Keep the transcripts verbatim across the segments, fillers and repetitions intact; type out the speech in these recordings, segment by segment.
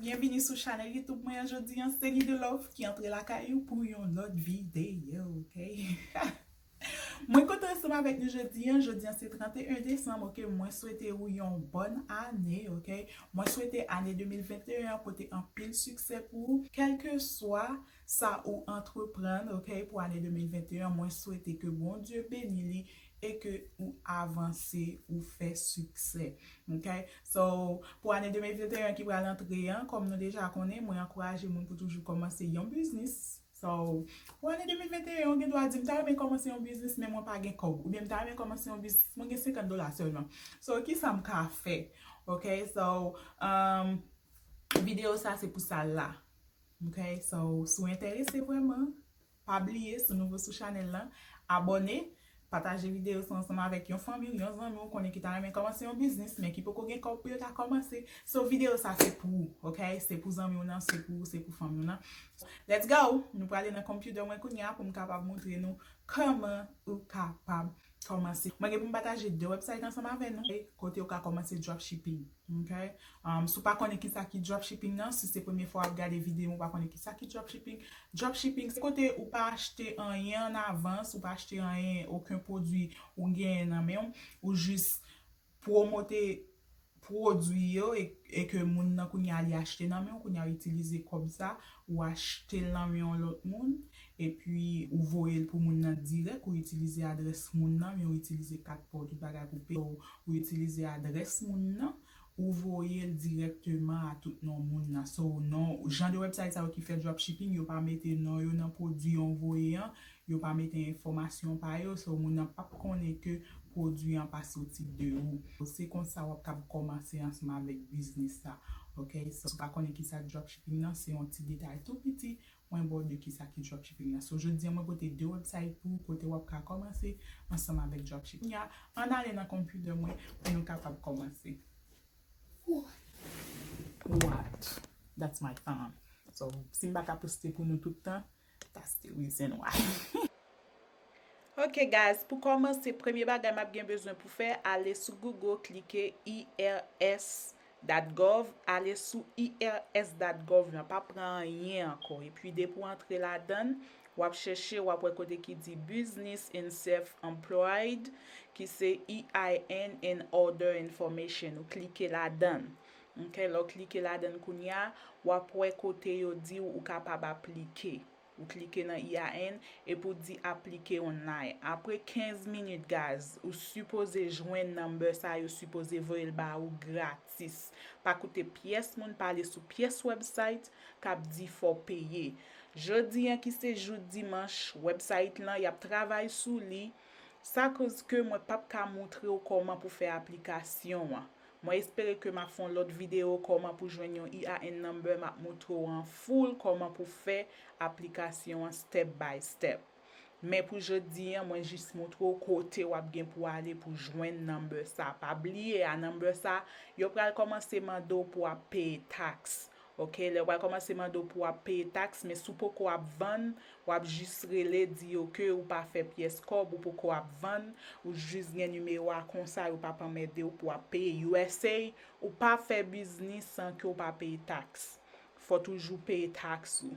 Byenvini sou chanèl YouTube mwen an. Jodi an, se Nidelove ki antre lakay ou pou yon lòt videyo, ok? Mwen kontan ansanm avèk nou jodi an. Jodi an se trannteyen desanm, ok? Mwen swete ou yon bòn ane, ok? Mwen swete ane de mil venteyen an pote anpil siksè pou ou, kèlkeswa sa ou antreprann, ok? Pou ane de mil venteyen an, mwen swete ke Bondye beni li e ke ou avanse, ou fè siksè, ok? So, pou ane de mil venteyen an ki pral antre an, kòm nou deja konnen, mwen ankouraje moun pou toujou kòmanse yon biznis. So, pou ane de mil venteyen an, ou gen dwa di, "M ta renmen kòmanse yon biznis, men mwen pa gen kòb." Oubyen, "M ta renmen kòmanse yon biznis, mwen gen senkant dola sèlman. So, kisa m ka fè?" Ok, so, um, videyo sa se pou sa l la. Ok, so, si w enterese vrèman, pa bliye, si w nouvo sou chanèl lan, abòne, pataje videyo sa ansanm avèk yon fanmi w, yon zanmi w konnen ki ta renmen kòmanse yon biznis, men ki poko gen kòb pou yo ta kòmanse. So, videyo sa se pou ou, ok? Se pou zanmi w nan, se pou ou, se pou fanmi w nan. Let's go! Nou prale nan konpyutè mwen kounye a pou m kapab montre nou kòman ou kapab kòmanse. Mwen gen pou m pataje de website ansanm avè nou, kote ou ka kòmanse dropshipping. Ok? Um, si w pa konnen kisa ki dropshipping nan, si se premye fwa w ap gade videyo, ou pa konnen kisa ki dropshipping. Dropshipping, se kote ou pa achte anyen an avans, ou pa achte anyen, okenn pwodui ou genyen nan men w, ou jis pwomote pwodui yo e, e ke moun nan kounye a li achte nan men w, kounye a w itilize kòb sa, ou achte l nan men yon lòt moun, epi ou voye l pou moun nan dirèk, ou itilize adrès moun nan, men ou itilize kat pa w, tout bagay pou peye, ou itilize adrès moun nan, ou voye l dirèkteman a tout non moun nan. So, non, jan de website sa yo ki fè dropshipping, yo pa mete non yo nan pwodui yo voye an, yo pa mete enfòmasyon pa yo, so moun nan p ap konnen ke pwodui an pa soti de ou. Se konsa w ap kab kòmanse ansanm avèk biznis sa. Ok? So, si w pa konnen kisa dropshipping nan, se yon ti detay tou piti, mwen ba w de kisa ki dropshipping nan. So, jodi an, mwen pote de website pou ou kote w ap ka kòmanse ansanm avèk dropshipping. Ya, ann ale nan konpyutè mwen pou nou kapab kòmanse. What? That's my thumb. So, si m pa ka poste pou nou tout tan, that's the reason why. Ok, guys, pou kòmanse, premye bagay m ap gen bezwen pou fè, ale sou Google, klike I R S dot gov, ale sou I R S dot gov lan, pa pran anyen ankò. Epi, depi w antre ladan l, w ap chèche, w ap wè kote ki di Business and Self-Employed, ki se E I N and Other Information. Ou klike ladan l. Ok, lè w klike ladan l kounye a, w ap wè kote yo di w ou kapab aplike. Ou klike nan E I N epi w di aplike online. Apre kenz minit, guys, ou sipoze jwenn number sa, yo sipoze voye l ba ou gratis. Pa koute pyès moun, pa ale sou pyès website k ap di fò w peye. Jodi an ki se jou dimanch, website lan, y ap travay sou li. Sa koz ke mwen p ap ka montre w kòman pou fè aplikasyon an. Mwen espere ke m ap fè yon lòt videyo kòman pou jwenn yon E I N number, m ap montre w an full kòman pou fè aplikasyon an step by step. Men pou jodi an, mwen jis montre w kote w ap gen pou ale pou jwenn number sa. Pa bliye a, number sa, yo pral kòmanse mande w pou w ap peye taks. Ok, lè yo pral kòmanse mande w pou w ap peye taks, men si w poko ap vann, w ap jis rele, di yo ke ou pa fè pyès kòb, ou poko ap vann, ou jis gen nimewo a konsa, yo p ap anmède w pou w ap peye. U S A, ou pa fè biznis san ke w pa peye taks. Fò toujou peye taks ou.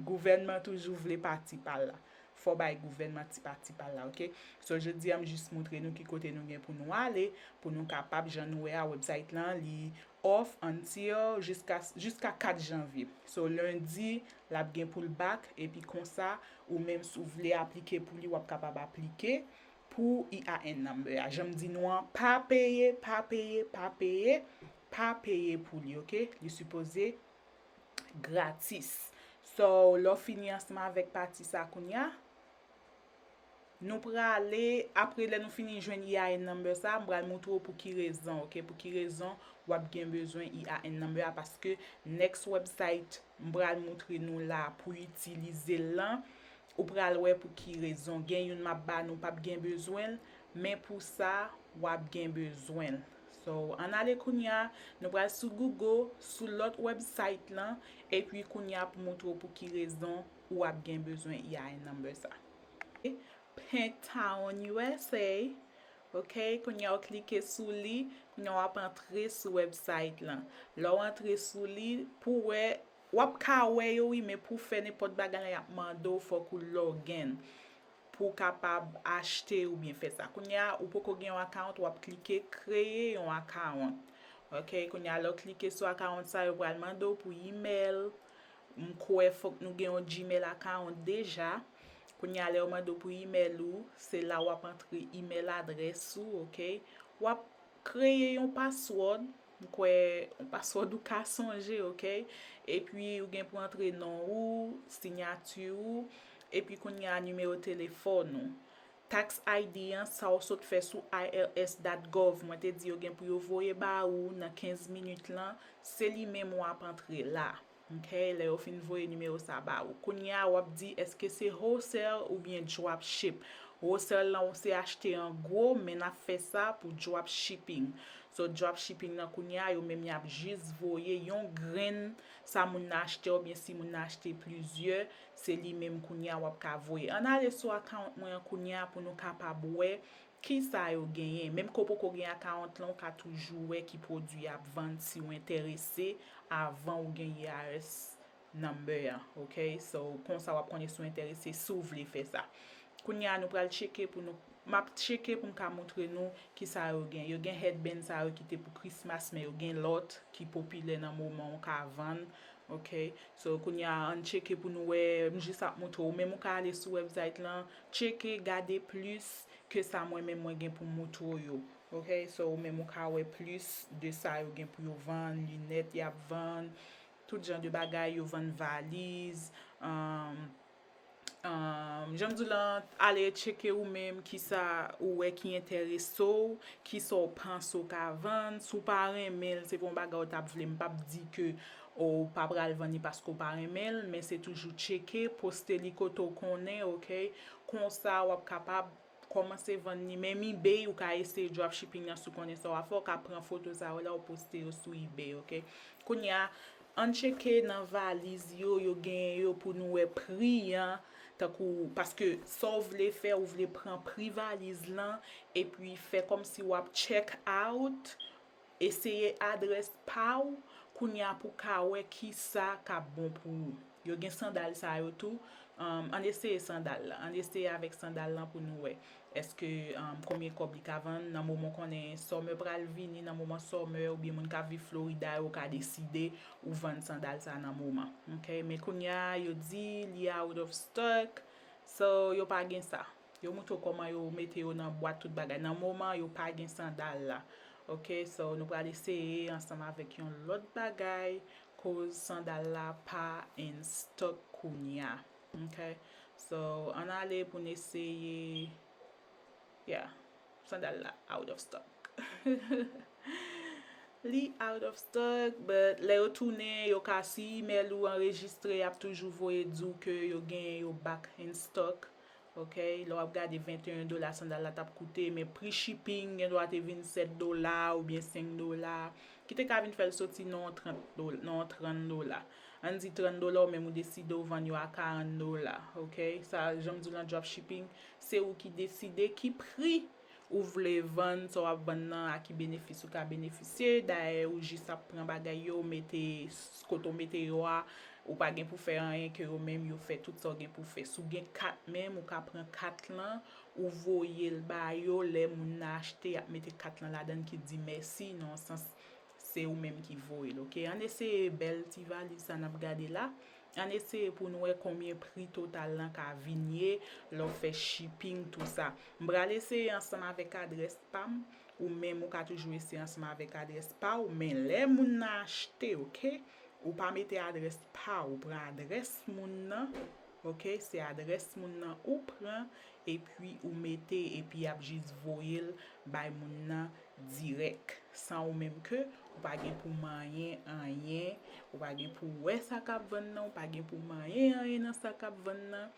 Gouvènman toujou vle pati pa l la. Fò bay gouvènman ti pati pa l la, ok? So, jodi a, m jis montre nou ki kote nou gen pou nou ale, pou nou kapab, jan nou wè a, website lan, li off until jiska, jiska kat janvye. So, lendi, l ap gen pou l back, epi konsa, ou menm si w vle aplike pou li, w ap kapab aplike pou E I N number a. Jan m di nou an, pa peye, pa peye, pa peye, pa peye pou li, ok? Li sipoze gratis. So, lè w fini ansanm avèk pati sa kounye a, nou prale, apre lè nou fini jwenn E I N number sa, m pral montre w pou ki rezon, ok? Pou ki rezon w ap gen bezwen E I N number a, paske next website m pral montre nou la pou itilize l lan, ou pral wè pou ki rezon. Gen youn m ap ba nou p ap gen bezwen l, men pou sa, w ap gen bezwen l. So, ann ale kounye a, nou pral sou Google, sou lòt website lan, epi kounye a pou montre w pou ki rezon ou ap gen bezwen E I N number sa. Pinktown, U S A, Ok, kounye a w klike sou li, kounye a w ap antre sou website lan. Lè w antre sou li, pou wè, w ap ka wè yo wi, men pou fè nenpòt bagay la, y ap mande w fòk ou log in pou w kapab achte oubyen fè sa. Kounye a, ou poko gen yon account, w ap klike kreye yon account. Ok, kounye a, lè w klike sou account sa, yo pral mande w pou email. M kwè fòk nou gen yon Gmail account deja. Kounye a, lè yo mande w pou email ou, se la w ap antre email adrès ou, ok? W ap kreye yon password, m kwè yon password ou ka sonje, ok? Epi ou gen pou antre non ou, sinyati ou, epi kounye a nimewo telefòn ou. Tax I D an, sa w sot fè sou I R S dot gov, mwen te di yo gen pou yo voye ba ou nan kenz minit lan, se li menm w ap antre la. Ok, lè yo fin voye nimewo sa ba ou. Kounye a, w ap di, èske se wholesale oubyen dropship? Wholesale lan, se achte an gwo, men n ap fè sa pou dropshipping. So, dropshipping nan, kounye a, yo menm y ap jis voye yon grenn sa moun nan achte, oubyen si moun nan achte plizyè, se li menm kounye a w ap ka voye. Ann ale sou account mwen an kounye a pou nou kapab wè kisa yo genyen. Menm ke w poko gen account lan, ou ka toujou wè ki pwodui y ap vann si w enterese avan ou gen I R S number an, ok? So, konsa w ap konnen si w enterese, si w vle fè sa. Kounye a, nou pral tcheke pou nou, m ap tcheke pou m ka montre nou kisa yo gen. Yo gen headband sa yo ki te pou Christmas, men yo gen lòt ki popilè nan moman w ka vann, ok? So, kounye a, ann tcheke pou nou wè, m jis ap montre w. Ou menm ou ka ale sou website lan, tcheke, gade plis ke sa mwen menm mwen gen pou m montre w yo. Ok, so ou menm ou ka wè plis de sa yo gen pou yo vann, linèt y ap vann, tout jan de bagay, yo vann valiz, um, um, jan m di w lan, ale tcheke ou menm kisa ou wè ki enterese w, kisa w panse w ka vann. Si w pa renmen l, se pa yon bagay ou t ap vle, m p ap di ke ou pa pral vann li paske w pa renmen l, men se toujou tcheke, poste li kote w konnen, ok? Konsa w ap kapab kòmanse vann li. Menm eBay, ou ka eseye dropshipping nan si w konnen sa w ap fè, ou ka pran foto sa yo la, ou poste yo sou eBay, ok? Kounye a, ann tcheke nan valiz yo, yo genyen yo pou nou wè pri an, tankou, paske sa w vle fè, ou vle pran pri valiz lan, epi fè kòmsi w ap check out, eseye adrès pa w, kounye a pou w ka wè kisa k ap bon pou ou. Yo gen sandal sa yo tou. Um, ann eseye sandal la. Ann eseye avèk sandal lan pou nou wè. Èske, um, konbyen kòb li ka vann? Nan moman w konnen summer pral vini, nan moman summer, oubyen moun k ap viv Florida yo ka deside ou vann sandal sa nan moman. Ok? Men kounye a, yo di li out of stock. So, yo pa gen sa. Yo montre w kòman yo mete yo nan bwat, tout bagay. Nan moman, yo pa gen sandal la. Ok, so nou pral eseye ansanm avèk yon lòt bagay, koz sandal la pa in stock kounye a. Ok, so ann ale pou n eseye. Yeah, sandal la out of stock. Li out of stock, but lè yo tounen, yo ka, si email ou anrejistre, y ap toujou voye di w ke yo genyen yo back in stock. Ok, lè w ap gade venteyen dola sandal la t ap koute, men pri shipping gendwa te vin sèt dola oubyen senk dola, ki te ka vin fè l soti nan yon trant dola, nan yon trant dola. Ann di trant dola, ou menm ou deside w vann yo a karant dola. Ok, sa, jan m di w lan, dropshipping, se ou ki deside ki pri ou vle vann, sa w ap vann nan, a ki benefis ou ka benefisye. Dayè, ou jis ap pran bagay yo, ou mete s-, kote w mete yo a, ou pa gen pou fè anyen ke yo menm, yo fè tout sa w gen pou fè. Si w gen kat menm, ou ka pran kat lan, ou voye l ba yo, lè moun nan achte, y ap mete kat lan ladan l ki di mèsi, nan yon sans, se ou menm ki voye l, ok? Ann eseye bèl ti valiz sa n ap gade la. Ann eseye pou n wè konbyen pri total lan ka vin ye, lè w fè shipping, tou sa. M pral eseye ansanm avèk adrès pa m, ou menm ou ka toujou eseye ansanm avèk adrès pa w, men lè moun nan achte, ok, ou pa mete adrès pa w, ou pran adrès moun nan, ok, se adrès moun nan ou pran, epi ou mete, epi y ap jis voye l bay moun nan dirèk, san ou menm ke ou pa gen pou manyen anyen, ou pa gen pou wè sa k ap vann nan, ou pa gen pou manyen anyen nan sa k ap vann nan.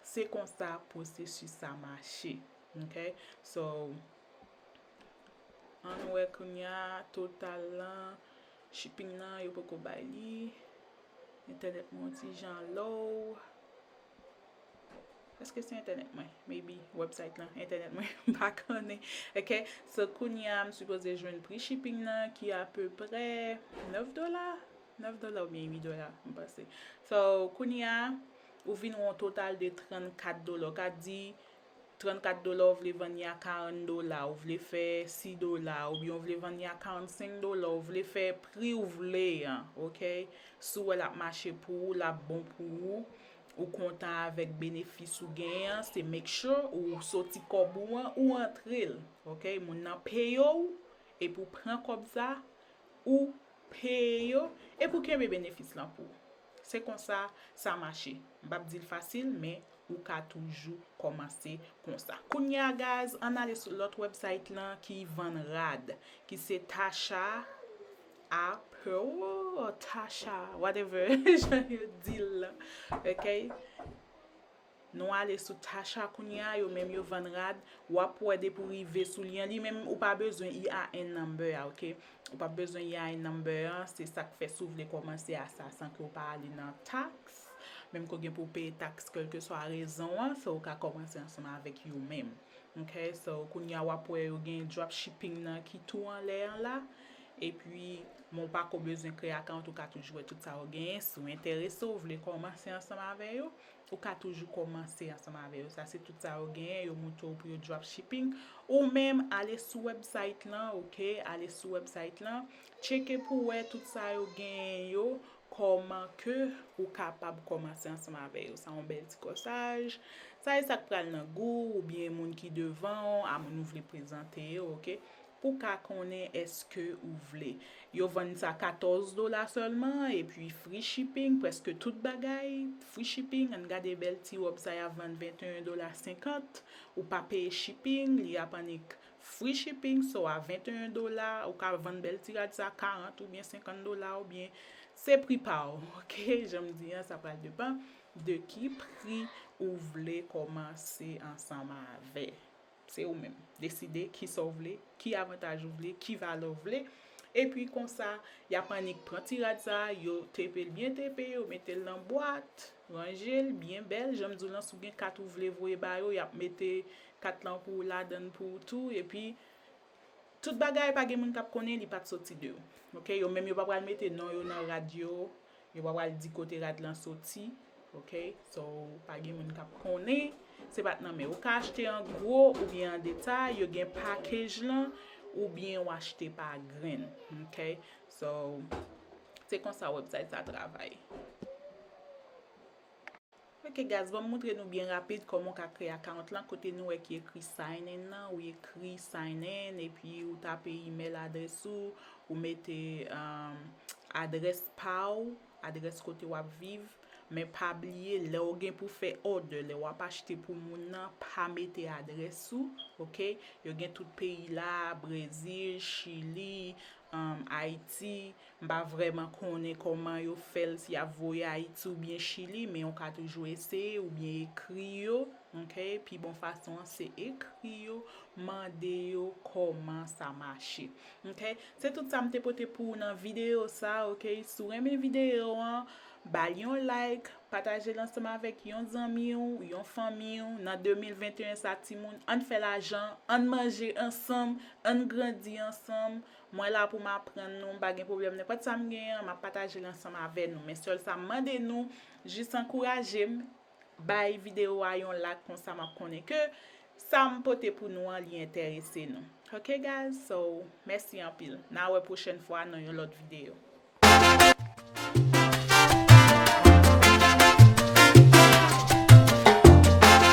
Se konsa pwosesis sa mache, ok? So, ann wè kounye a, total lan, shipping nan, yo poko bay li. Entènèt mwen yon ti jan low. Èske se entènèt mwen? Maybe website lan, entènèt mwen, m pa konnen. Ok, so kounye a m sipoze jwenn pri shipping nan ki apeprè nèf dola. Nèf dola oubyen uit dola, m panse. So kounye a, ou vin wè yon total de trannkat dola. Ou ka di trannkat dola, ou vle vann li a karant dola, ou vle fè sis dola, oubyen ou vle vann li a karannsenk dola, ou vle fè pri ou vle an, ok? Si w wè l ap mache pou ou, l ap bon pou ou, ou kontan avèk benefis ou genyen an, se make sure ou soti kòb ou an, ou antre l, ok? Moun nan peye w, epi w pran kòb sa, ou peye yo, epi w kenbe benefis lan pou ou. Se konsa sa mache. M p ap di l fasil, men ou ka toujou kòmanse konsa. Kounye a, guys, ann ale sou lòt website lan ki vann rad, ki se Tasha Apparel, Tasha, whatever, jan yo di l lan, ok? Nou ale sou Tasha kounye a, yo menm yo vann rad, w ap wè depi w rive sou li an, li menm ou pa bezwen I A N number a, ok? Ou p ap bezwen I A N number an, se sa k fè si w vle kòmanse a sa san ke w pa ale nan tax, menm ke w gen pou w peye tax kèlkeswa rezon an, so ou ka kòmanse ansanm avèk yo menm. Ok, so kounye a w ap wè yo gen dropshipping nan ki tou anlè an la. Epi, men w pa ko bezwen kreye account, ou ka toujou wè tout sa yo genyen. Si w enterese, w vle kòmanse ansanm avè yo, ou ka toujou kòmanse ansanm avè yo. Sa se tout sa yo genyen, yo montre w pou yo dropshipping. Ou menm, ale sou website lan, ok? Ale sou website lan, tcheke pou wè tout sa yo genyen yo, kòman ke ou kapab kòmanse ansanm avè yo. Sa yon bèl ti kòsaj. Sa e sa k pral nan gou w, oubyen moun ki devan w, a moun ou vle prezante yo, ok? Pou w ka konnen èske ou vle. Yo vann sa katòz dola sèlman, epi free shipping, prèske tout bagay, free shipping. Ann gade bèl ti wòb sa y ap vann venteyen dola senkant. Ou pa peye shipping, li ap annik free shipping, so a venteyen dola, ou ka vann bèl ti rad sa karant oubyen senkant dola, oubyen se pri pa w, ok? Jan m di an, sa pral depann de ki pri ou vle kòmanse ansanm avè. Se ou menm. Deside kisa w vle, ki avantaj ou vle, ki valè w vle. Epi konsa, y ap annik pran ti rad sa, yo tepe l byen tepe, yo mete l nan bwat, ranje l byen bèl. Jan m di w lan, si w gen kat ou vle voye ba yo, y ap mete kat lan pou ou ladan l pou ou tou. Epi, tout bagay pa gen moun k ap konnen, li pa t soti de ou. Ok? Yo menm yo pa pral mete non yo nan rad yo, yo pa pral di kote rad lan soti. Ok? So, pa gen moun k ap konnen, se pa t nan men. Ou ka achte an gwo oubyen an detay, yo gen package lan, oubyen w achte pa grenn. Ok? So, se konsa website sa travay. Ok, guys, ban m moutre nou byen rapid kòman w ka kreye account lan, kote nou wè ki ekri sign in nan, ou ekri sign in, epi ou tape email adrès ou, ou mete, um, adrès pa w, adrès kote w ap viv, men pa bliye, lè w gen pou fè order, lè w ap achte pou moun nan, pa mete adrès ou, ok? Yo gen tout peyi la, Brezil, Chili, um, Ayiti, M pa vrèman konnen kòman yo fè l, si y ap voye Ayiti oubyen Chili, men ou ka toujou eseye oubyen ekri yo, ok? Pi bon fason an, se ekri yo, mande yo kòman sa mache, ok? Se tout sa m te pote pou ou nan videyo sa, ok? Si w renmen videyo an, ba l yon like, pataje l ansanm avèk yon zanmi w, yon fanmi w. Nan de mil venteyen sa, timoun, ann fè lajan, ann manje ansanm, ann grandi ansanm. Mwen la pou m aprann nou, m pa gen pwoblèm. Nenpòt sa m genyen an, m ap pataje l ansanm avè nou. Men sèl sa m mande nou, jis ankouraje m, bay videyo a yon like, konsa m ap konnen ke sa m pote pou nou an, li enterese nou. Ok, guys? So, mèsi anpil. N a wè pwochèn fwa nan yon lòt videyo.